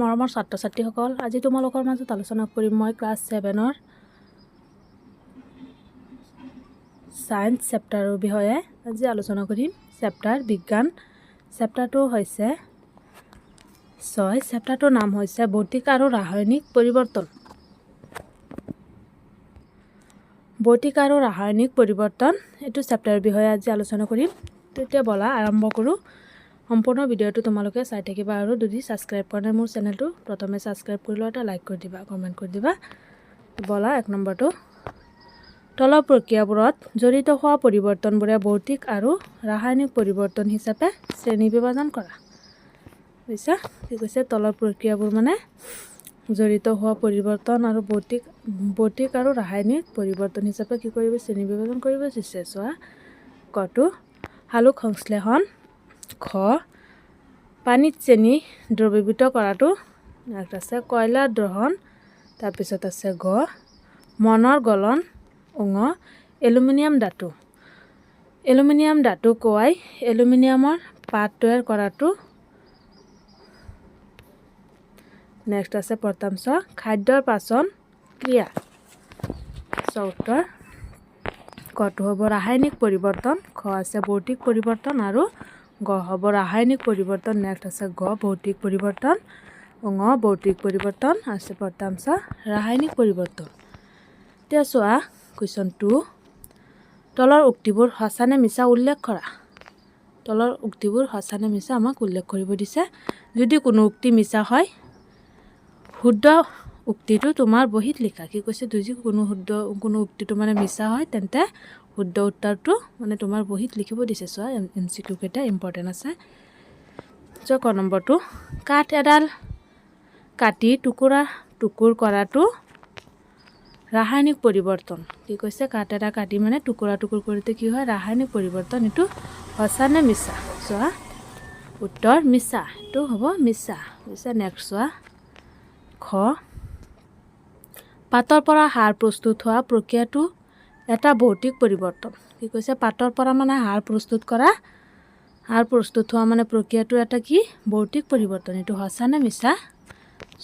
মৰমৰ ছাত্ৰ ছাত্ৰীসকল, আজি তোমালোকৰ মাজত আলোচনা কৰিম মই ক্লাছ ছেভেনৰ ছায়েন্স চেপ্টাৰৰ বিষয়ে। আজি আলোচনা কৰিম চেপ্টাৰ বিজ্ঞান। চেপ্টাৰটো হৈছে 6। চেপ্টাৰটোৰ নাম হৈছে ভৌতিক আৰু ৰাসায়নিক পৰিৱৰ্তন। ভৌতিক আৰু ৰাসায়নিক পৰিৱৰ্তন, এইটো চেপ্টাৰৰ বিষয়ে আজি আলোচনা কৰিম। তেতিয়া ব'লা, আৰম্ভ কৰোঁ। সম্পূৰ্ণ ভিডিঅ'টো তোমালোকে চাই থাকিবা আৰু যদি ছাবস্ক্ৰাইব কৰা নাই মোৰ চেনেলটো, প্ৰথমে ছাবস্ক্ৰাইব কৰি লোৱা, এটা লাইক কৰি দিবা, কমেণ্ট কৰি দিবা। ব'লা, 1 নম্বৰটো। তলৰ প্ৰক্ৰিয়াবোৰত জড়িত হোৱা পৰিৱৰ্তনবোৰে ভৌতিক আৰু ৰাসায়নিক পৰিৱৰ্তন হিচাপে শ্ৰেণী বিভাজন কৰা। বুজিছা? কি কৈছে? তলৰ প্ৰক্ৰিয়াবোৰ মানে জড়িত হোৱা পৰিৱৰ্তন আৰু ভৌতিক আৰু ৰাসায়নিক পৰিৱৰ্তন হিচাপে কি কৰিব? শ্ৰেণী বিভাজন কৰিব দিছে। চোৱা, কটো সালোক সংশ্লেষণ, খ পানীত চেনি দ্ৰৱীভূত কৰাটো, নেক্সট আছে কয়লা দহন, তাৰপিছত আছে গ মনৰ গলন, ঙ এলুমিনিয়াম ধাতু কোৱাই এলুমিনিয়ামৰ পাত তৈয়াৰ কৰাটো। নেক্সট আছে প্ৰথম চ খাদ্যৰ পাচন ক্ৰিয়া। চ, উত্তৰ কটো হ'ব ৰাসায়নিক পৰিৱৰ্তন, খ আছে ভৌতিক পৰিৱৰ্তন আৰু গ হ'ব ৰাসায়নিক পৰিৱৰ্তন। নেক্সট আছে গ ভৌতিক পৰিৱৰ্তন, ঙ ভৌতিক পৰিৱৰ্তন আছে, প্ৰথম চ ৰাসায়নিক পৰিৱৰ্তন। এতিয়া চোৱা, কুৱেশ্যন 2। তলৰ উক্তিবোৰ সঁচা নে মিছা উল্লেখ কৰা। তলৰ উক্তিবোৰ সঁচা নে মিছা আমাক উল্লেখ কৰিব দিছে। যদি কোনো উক্তি মিছা হয়, শুদ্ধ উক্তিটো তোমাৰ বহীত লিখা। কি কৈছে? যদি কোনো উক্তিটো মানে মিছা হয়, তেন্তে শুদ্ধ উত্তৰটো মানে তোমাৰ বহীত লিখিব দিছে। চোৱা, এমচিকিউ কেইটা ইম্পৰ্টেণ্ট আছে। চোৱা, ক নম্বৰটো। কাঠ এডাল কাটি টুকুৰা টুকুৰ কৰাটো ৰাসায়নিক পৰিৱৰ্তন। কি কৈছে? কাঠ এটা কাটি মানে টুকুৰা টুকুৰ কৰোঁতে কি হয়? ৰাসায়নিক পৰিৱৰ্তন। এইটো সঁচা নে মিছা? চোৱা, উত্তৰ মিছা। এইটো হ'ব মিছা, বুজিছা? নেক্সট চোৱা, খ পাতৰ পৰা সাৰ প্ৰস্তুত হোৱা প্ৰক্ৰিয়াটো এটা ভৌতিক পৰিৱৰ্তন। কি কৈছে? পাতৰ পৰা মানে সাৰ প্ৰস্তুত হোৱা মানে প্ৰক্ৰিয়াটো এটা কি? ভৌতিক পৰিৱৰ্তন। এইটো সঁচা নে মিছা?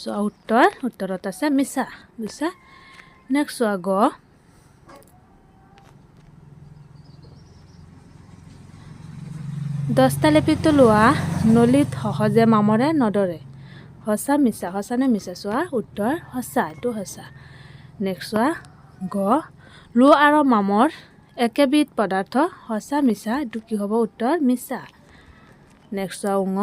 চোৱা, উত্তৰত আছে মিছা, বুজিছা? নেক্সট চোৱা, গ দস্তালেপিত লোৱা নলীত সহজে মামৰে নধৰে। সঁচা মিছা? সঁচা নে মিছা? চোৱা, উত্তৰ সঁচা। এইটো সঁচা। নেক্সট চোৱা, গ লো আৰু মামৰ একেবিধ পদাৰ্থ। সঁচা মিছা? এইটো কি হ'ব? উত্তৰ মিছা। নেক্সট চোৱা, ঙ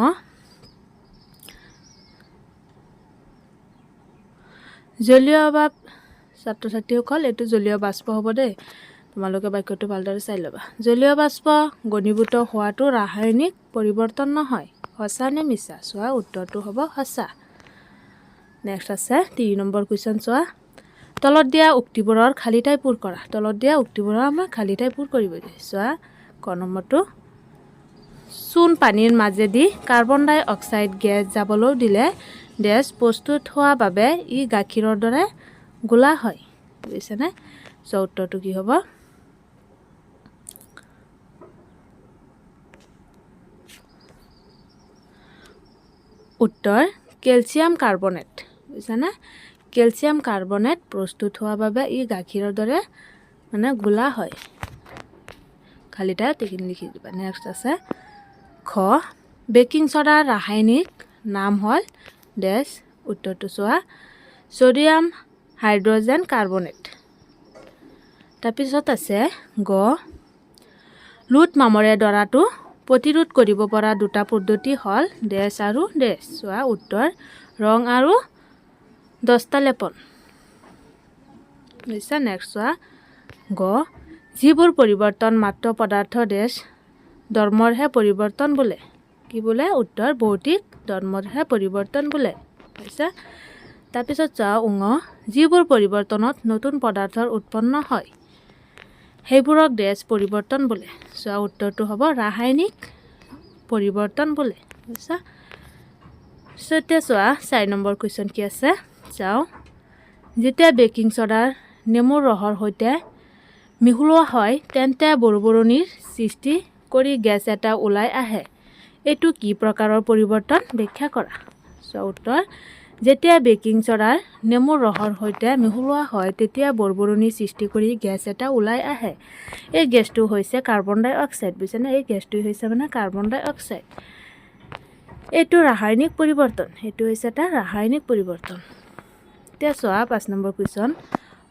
জলীয় বাপ ছাত্ৰ ছাত্ৰীসকল, এইটো জলীয় বাষ্প হ'ব দেই। তোমালোকে বাক্যটো ভালদৰে চাই ল'বা। জলীয় বাষ্প ঘনীভূত হোৱাটো ৰাসায়নিক পৰিৱৰ্তন নহয়। সঁচা নে মিছা? চোৱা, উত্তৰটো হ'ব সঁচা। নেক্সট আছে 3 নম্বৰ কুৱেশ্যন। চোৱা, তলত দিয়া উক্তিবোৰৰ খালী ঠাই পূৰ কৰা। তলত দিয়া উক্তিবোৰৰ আমাক খালী ঠাই পূৰ কৰিব দিয়ে। চোৱা, ক নম্বৰটো। চূণ পানীৰ মাজেদি কাৰ্বন ডাই অক্সাইড গেছ যাবলৈ দিলে ডেছ প্ৰস্তুত হোৱা বাবে ই গাখীৰৰ দৰে গোলা হয়। বুজিছেনে? চ, উত্তৰটো কি হ'ব? উত্তৰ কেলছিয়াম কাৰ্বনেট। বুজিছানে? কেলছিয়াম কাৰ্বনেট প্ৰস্তুত হোৱাৰ বাবে ই গাখীৰৰ দৰে মানে গোলা হয়। খালী ঠাইত এইখিনি লিখি দিবা। নেক্সট আছে খ বেকিং চ'ডাৰ ৰাসায়নিক নাম হ'ল ডেছ। উত্তৰটো চোৱা, ছ'ডিয়াম হাইড্ৰজেন কাৰ্বনেট। তাৰপিছত আছে গ লোত মামৰে ধৰাটো প্ৰতিৰোধ কৰিব পৰা দুটা পদ্ধতি হ'ল ডেছ আৰু ডেছ। চোৱা, উত্তৰ ৰং আৰু দস্তালেপন। বুজিছা? নেক্সট চোৱা, গ যিবোৰ পৰিৱৰ্তন মাত্ৰ পদাৰ্থ ডেছ ধৰ্মৰহে পৰিৱৰ্তন বোলে। কি বোলে? উত্তৰ ভৌতিক ধৰ্মৰহে পৰিৱৰ্তন বোলে। বুজিছা? তাৰপিছত চোৱা, ঙ যিবোৰ পৰিৱৰ্তনত নতুন পদাৰ্থৰ উৎপন্ন হয়, সেইবোৰক ডেছ পৰিৱৰ্তন বোলে। চোৱা, উত্তৰটো হ'ব ৰাসায়নিক পৰিৱৰ্তন বোলে। বুজিছা? চ', এতিয়া চোৱা, 4 নম্বৰ কুৱেশ্যন কি আছে চাওঁ। যেতিয়া বেকিং চ'ডাৰ নেমুৰ ৰসৰ সৈতে মিহলোৱা হয়, তেন্তে বুৰবুৰণিৰ সৃষ্টি কৰি গেছ এটা ওলাই আহে। এইটো কি প্ৰকাৰৰ পৰিৱৰ্তন? ব্যাখ্যা কৰা। উত্তৰ, যেতিয়া বেকিং চ'ডাৰ নেমুৰ ৰসৰ সৈতে মিহলোৱা হয় তেতিয়া বুৰবুৰণি সৃষ্টি কৰি গেছ এটা ওলাই আহে। এই গেছটো হৈছে কাৰ্বন ডাই অক্সাইড, বুজিছেনে? এই গেছটো হৈছে মানে কাৰ্বন ডাই অক্সাইড। এইটো ৰাসায়নিক পৰিৱৰ্তন, সেইটো হৈছে এটা ৰাসায়নিক পৰিৱৰ্তন। এতিয়া চোৱা 5 নম্বৰ কুৱেশ্যন,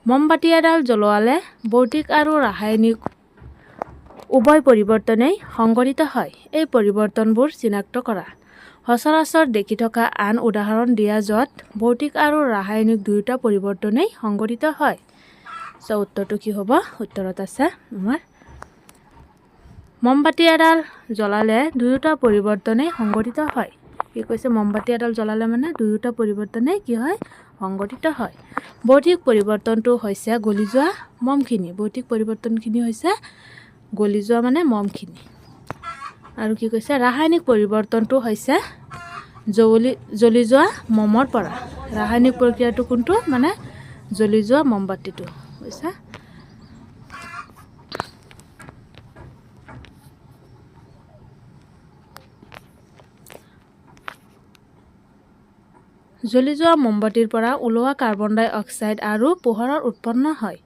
মমবাতি এডাল জ্বলোৱালে ভৌতিক আৰু ৰাসায়নিক উভয় পৰিৱৰ্তনেই সংঘটিত হয়। এই পৰিৱৰ্তনবোৰ চিনাক্ত কৰা। সচৰাচৰ দেখি থকা আন উদাহৰণ দিয়া য'ত ভৌতিক আৰু ৰাসায়নিক দুয়োটা পৰিৱৰ্তনেই সংঘটিত হয়। উত্তৰটো কি হ'ব? উত্তৰত আছে আমাৰ মমবাতি এডাল জ্বলালে দুয়োটা পৰিৱৰ্তনেই সংঘটিত হয়। কি কৈছে? মমবাতি এডাল জ্বলালে মানে দুয়োটা পৰিৱৰ্তনেই কি হয়? সংঘটিত হয়। ভৌতিক পৰিৱৰ্তনটো হৈছে গলি যোৱা মমখিনি। ভৌতিক পৰিৱৰ্তনখিনি হৈছে গলি যোৱা মানে মমখিনি। আৰু কি কৈছে? ৰাসায়নিক পৰিৱৰ্তনটো হৈছে জ্বলি যোৱা মমৰ পৰা। ৰাসায়নিক প্ৰক্ৰিয়াটো কোনটো? মানে জ্বলি যোৱা মমবাতিটো, বুজিছা? জ্বলি যোৱা মমবাতিৰ পৰা ওলোৱা কাৰ্বন ডাই অক্সাইড আৰু পোহৰৰ উৎপন্ন হয়।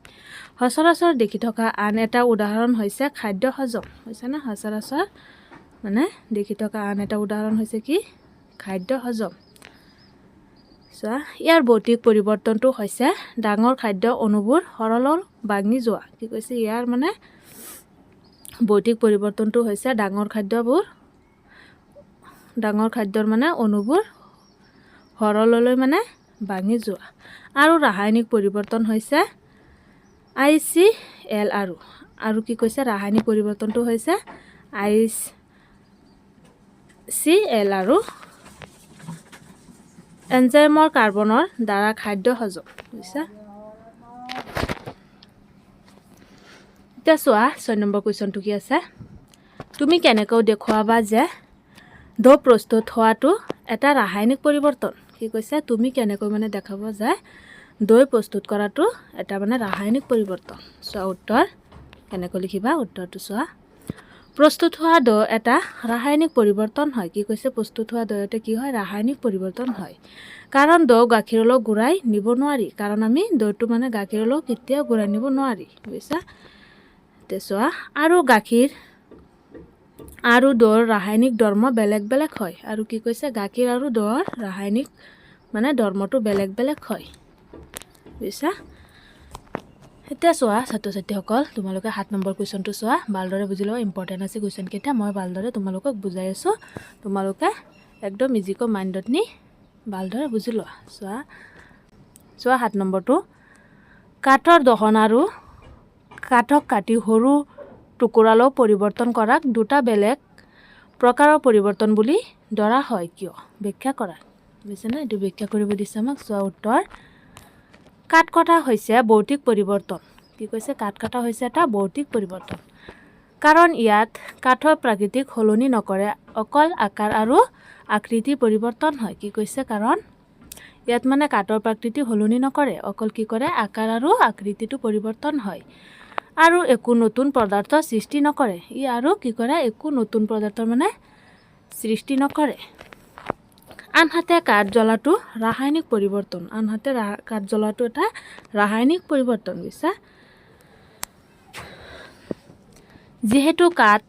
সচৰাচৰ দেখি থকা আন এটা উদাহৰণ হৈছে খাদ্য হজম, বুজিছানে? সচৰাচৰ মানে দেখি থকা আন এটা উদাহৰণ হৈছে কি? খাদ্য হজম। চোৱা, ইয়াৰ ভৌতিক পৰিৱৰ্তনটো হৈছে ডাঙৰ খাদ্য অণুবোৰ সৰলৰ ভাঙি যোৱা। কি কৈছে? ইয়াৰ মানে ভৌতিক পৰিৱৰ্তনটো হৈছে ডাঙৰ খাদ্যবোৰ, ডাঙৰ খাদ্যৰ মানে অণুবোৰ সৰললৈ মানে ভাঙি যোৱা। আৰু ৰাসায়নিক পৰিৱৰ্তন হৈছে I C L আৰু, আৰু কি কৈছে? ৰাসায়নিক পৰিৱৰ্তনটো হৈছে I C L আৰু এনজাইমৰ কাৰ্বনৰ দ্বাৰা খাদ্য হজম, বুজিছা? এতিয়া চোৱা 6 নম্বৰ কুৱেশ্যনটো কি আছে? তুমি কেনেকৈ দেখুৱাবা যে দৈ প্ৰস্তুত হোৱাটো এটা ৰাসায়নিক পৰিৱৰ্তন? কি কৈছে? তুমি কেনেকৈ মানে দেখাব যে দৈ প্ৰস্তুত কৰাটো এটা মানে ৰাসায়নিক পৰিৱৰ্তন? চোৱা উত্তৰ কেনেকৈ লিখিবা? উত্তৰটো চোৱা, প্ৰস্তুত হোৱা দৈ এটা ৰাসায়নিক পৰিৱৰ্তন হয়। কি কৈছে? প্ৰস্তুত হোৱা দৈতে কি হয়? ৰাসায়নিক পৰিৱৰ্তন হয়। কাৰণ দৈ গাখীৰলৈ ঘূৰাই নিব নোৱাৰি। কাৰণ আমি দৈটো মানে গাখীৰলৈ কেতিয়াও ঘূৰাই নিব নোৱাৰি, বুজিছা? এতিয়া চোৱা, আৰু গাখীৰ আৰু দৈৰ ৰাসায়নিক ধৰ্ম বেলেগ বেলেগ হয়। আৰু কি কৈছে? গাখীৰ আৰু দৈৰ ৰাসায়নিক মানে ধৰ্মটো বেলেগ বেলেগ হয়, বুজিছা? এতিয়া চোৱা ছাত্ৰ ছাত্ৰীসকল, তোমালোকে 7 নম্বৰ কুৱেশ্যনটো চোৱা, ভালদৰে বুজি লোৱা, ইম্পৰ্টেণ্ট আছে কুৱেশ্যনকেইটা। মই ভালদৰে তোমালোকক বুজাই আছোঁ, তোমালোকে একদম ইজিকৈ মাইণ্ডত নি ভালদৰে বুজি লোৱা। চোৱা, চোৱা 7 নম্বৰটো, কাঠৰ দহন আৰু কাঠক কাটি সৰু টুকুৰালৈ পৰিৱৰ্তন কৰাক দুটা বেলেগ প্ৰকাৰৰ পৰিৱৰ্তন বুলি ধৰা হয় কিয়? ব্যাখ্যা কৰা, বুজিছেনে? এইটো ব্যাখ্যা কৰিব দিছে আমাক। চোৱা উত্তৰ, কাঠ কটা হৈছে ভৌতিক পৰিৱৰ্তন। কি কৈছে? কাঠ কটা হৈছে এটা ভৌতিক পৰিৱৰ্তন। কাৰণ ইয়াত কাঠৰ প্ৰাকৃতিক সলনি নকৰে, অকল আকাৰ আৰু আকৃতি পৰিৱৰ্তন হয়। কি কৈছে? কাৰণ ইয়াত মানে কাঠৰ প্ৰাকৃতি সলনি নকৰে, অকল কি কৰে? আকাৰ আৰু আকৃতিটো পৰিৱৰ্তন হয় আৰু একো নতুন পদাৰ্থ সৃষ্টি নকৰে। ই আৰু কি কৰে? একো নতুন পদাৰ্থ মানে সৃষ্টি নকৰে। আনহাতে কাঠ জ্বলাটো ৰাসায়নিক পৰিৱৰ্তন। আনহাতে কাঠ জ্বলাটো এটা ৰাসায়নিক পৰিৱৰ্তন, বুজিছা? যিহেতু কাঠ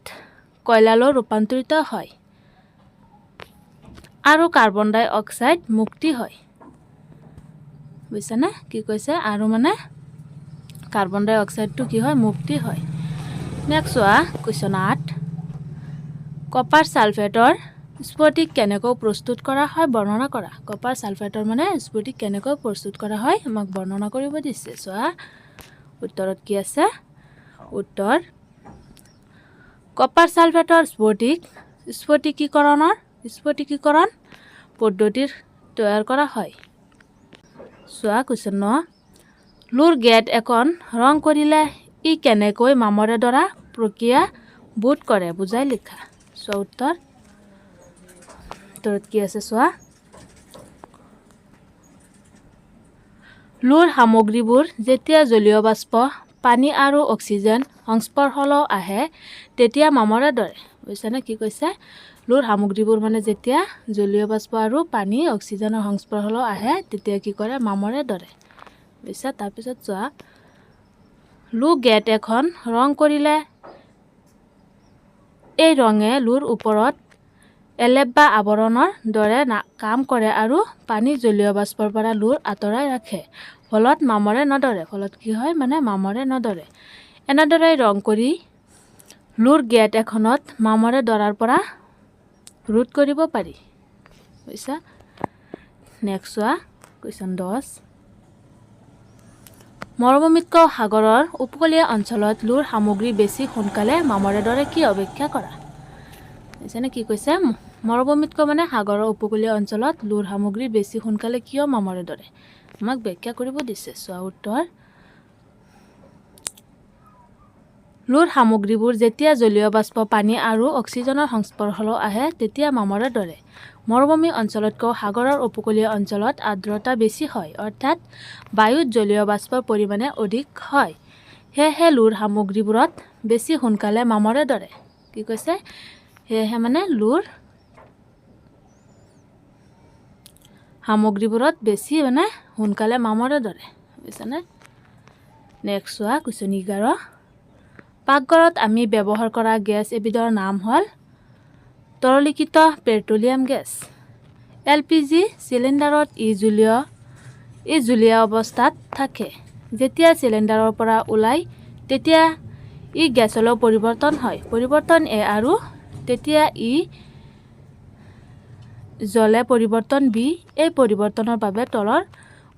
কয়লালৈ ৰূপান্তৰিত হয় আৰু কাৰ্বন ডাই অক্সাইড মুক্তি হয়, বুজিছানে? কি কৈছে? আৰু মানে কাৰ্বন ডাই অক্সাইডটো কি হয়? মুক্তি হয়। নেক্সট চোৱা কুৱেশ্যন 8, কপাৰ ছালফেটৰ স্ফটিক কেনেকৈ প্ৰস্তুত কৰা হয় বৰ্ণনা কৰা। কপাৰ ছালফেটৰ মানে স্ফটিক কেনেকৈ প্ৰস্তুত কৰা হয় আমাক বৰ্ণনা কৰিব দিছে। চোৱা উত্তৰত কি আছে? উত্তৰ, কপাৰ ছালফেটৰ স্ফটিক স্ফটিকীকৰণ পদ্ধতিৰ তৈয়াৰ কৰা হয়। চোৱা কুৱেশ্যন 9, লোৰ গেট এখন ৰং কৰিলে ই কেনেকৈ মামৰে ধৰা প্ৰক্ৰিয়া বোধ কৰে বুজাই লিখা। চোৱা উত্তৰ, উত্তৰত কি আছে চোৱা, লোৰ সামগ্ৰীবোৰ যেতিয়া জলীয় বাষ্প, পানী আৰু অক্সিজেন সংস্পৰ্শলৈ আহে তেতিয়া মামৰে ধৰে, বুজিছানে? কি কৈছে? লোৰ সামগ্ৰীবোৰ মানে যেতিয়া জলীয় বাষ্প আৰু পানী অক্সিজেনৰ সংস্পৰ্শলৈ আহে, তেতিয়া কি কৰে? মামৰে ধৰে, বুজিছা? তাৰপিছত চোৱা, লো গেট এখন ৰং কৰিলে এই ৰঙে লোৰ ওপৰত এলেপ বা আৱৰণৰ দৰে কাম কৰে আৰু পানী জলীয় বাষ্পৰ পৰা লোৰ আঁতৰাই ৰাখে, ফলত মামৰে নধৰে। ফলত কি হয়? মানে মামৰে নধৰে। এনেদৰে ৰং কৰি লোৰ গেট এখনত মামৰে ধৰাৰ পৰা ৰোধ কৰিব পাৰি, বুজিছা? নেক্সট চোৱা, কুৱেশ্যন 10। মৰুভূমিতকৈ সাগৰৰ উপকূলীয় অঞ্চলত লোৰ সামগ্ৰী বেছি সোনকালে মামৰে ধৰে কিয়? ব্যাখ্যা কৰা। বুজিছানে? কি কৈছে? মৰুভূমিতকৈ মানে সাগৰৰ উপকূলীয় অঞ্চলত লোৰ সামগ্ৰী বেছি সোনকালে কিয় মামৰে ধৰে, আমাক ব্যাখ্যা কৰিব দিছে। চোৱা উত্তৰ, লোৰ সামগ্ৰীবোৰ যেতিয়া জলীয় বাষ্প, পানী আৰু অক্সিজেনৰ সংস্পৰ্শলৈ আহে, তেতিয়া মামৰে ধৰে। মৰুভূমি অঞ্চলতকৈ সাগৰৰ উপকূলীয় অঞ্চলত আৰ্দ্ৰতা বেছি হয়, অৰ্থাৎ বায়ুত জলীয় বাষ্পৰ পৰিমাণে অধিক হয়। সেয়েহে লোৰ সামগ্ৰীবোৰত বেছি সোনকালে মামৰে ধৰে। কি কৈছে? সেয়েহে মানে লোৰ সামগ্ৰীবোৰত বেছি মানে সোনকালে মামৰে ধৰে, বুজিছানে? নেক্সট চোৱা, কুৱেশ্যন 11। পাকঘৰত আমি ব্যৱহাৰ কৰা গেছ এবিধৰ নাম হ'ল তৰলীকৃত পেট্ৰলিয়াম গেছ। এলপিজি চিলিণ্ডাৰত ই জুলীয়া অৱস্থাত থাকে। যেতিয়া চিলিণ্ডাৰৰ পৰা ওলায়, তেতিয়া ই গেছলৈ পৰিৱৰ্তন হয়। পৰিৱৰ্তন এ আৰু তেতিয়া ই জলে পৰিৱৰ্তন বি। এই পৰিৱৰ্তনৰ বাবে তলৰ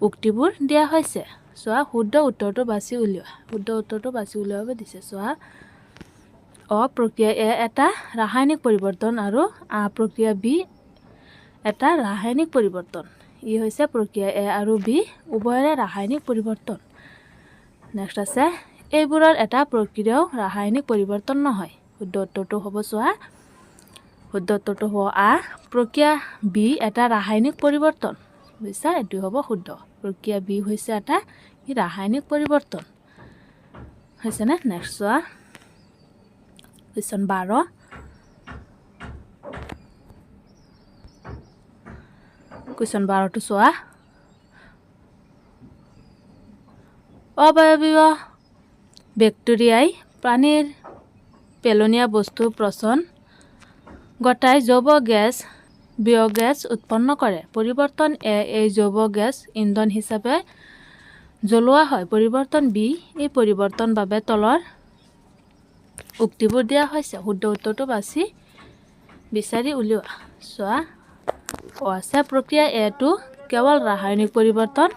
উক্তিবোৰ দিয়া হৈছে। চোৱা, শুদ্ধ উত্তৰটো বাছি উলিওৱা। শুদ্ধ উত্তৰটো বাছি উলিয়াব দিছে। চোৱা, অ প্ৰক্ৰিয়া এ এটা ৰাসায়নিক পৰিৱৰ্তন আৰু আ প্ৰক্ৰিয়া বি এটা ৰাসায়নিক পৰিৱৰ্তন। ই হৈছে প্ৰক্ৰিয়া এ আৰু বি উভয়ৰে ৰাসায়নিক পৰিৱৰ্তন। নেক্সট আছে, এইবোৰৰ এটা প্ৰক্ৰিয়াও ৰাসায়নিক পৰিৱৰ্তন নহয়। শুদ্ধ উত্তৰটো হ'ব, চোৱা, শুদ্ধ উত্তৰটো হ'ব আ প্ৰক্ৰিয়া বি এটা ৰাসায়নিক পৰিৱৰ্তন, বুজিছা? এইটো হ'ব শুদ্ধ। প্ৰক্ৰিয়া বি হৈছে এটা ৰাসায়নিক পৰিৱৰ্তন হৈছেনে? নেক্সট চোৱা, কুৱেশ্যন 12। কুৱেশ্যন 12টো চোৱা, অবায়বীয় বেক্টেৰিয়াই প্ৰাণীৰ পেলনীয়া বস্তু পচন ঘটাই জৈৱ গেছ বিঅ'গেছ উৎপন্ন কৰে। পৰিৱৰ্তন এ, এই জৈৱ গেছ ইন্ধন হিচাপে জ্বলোৱা হয়। পৰিৱৰ্তন বি, এই পৰিৱৰ্তন বাবে তলৰ উক্তিবোৰ দিয়া হৈছে। শুদ্ধ উত্তৰটো বাছি বিচাৰি উলিওৱা। চোৱা, অ আছে প্ৰক্ৰিয়া এটো কেৱল ৰাসায়নিক পৰিৱৰ্তন।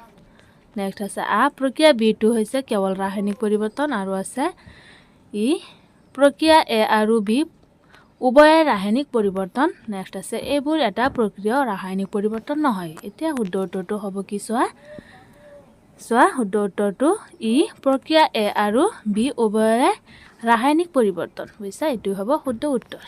নেক্সট আছে আ প্ৰক্ৰিয়া বিটো হৈছে কেৱল ৰাসায়নিক পৰিৱৰ্তন আৰু আছে ই প্ৰক্ৰিয়া এ আৰু বি উভয়ে ৰাসায়নিক পৰিৱৰ্তন। নেক্সট আছে এইবোৰ এটা প্ৰক্ৰিয়া ৰাসায়নিক পৰিৱৰ্তন নহয়। এতিয়া শুদ্ধ উত্তৰটো হ'ব কি? চোৱা, চোৱা, শুদ্ধ উত্তৰটো ই প্ৰক্ৰিয়া এ আৰু বি উভয়ৰে ৰাসায়নিক পৰিৱৰ্তন, বুজিছা? এইটো হ'ব শুদ্ধ উত্তৰ।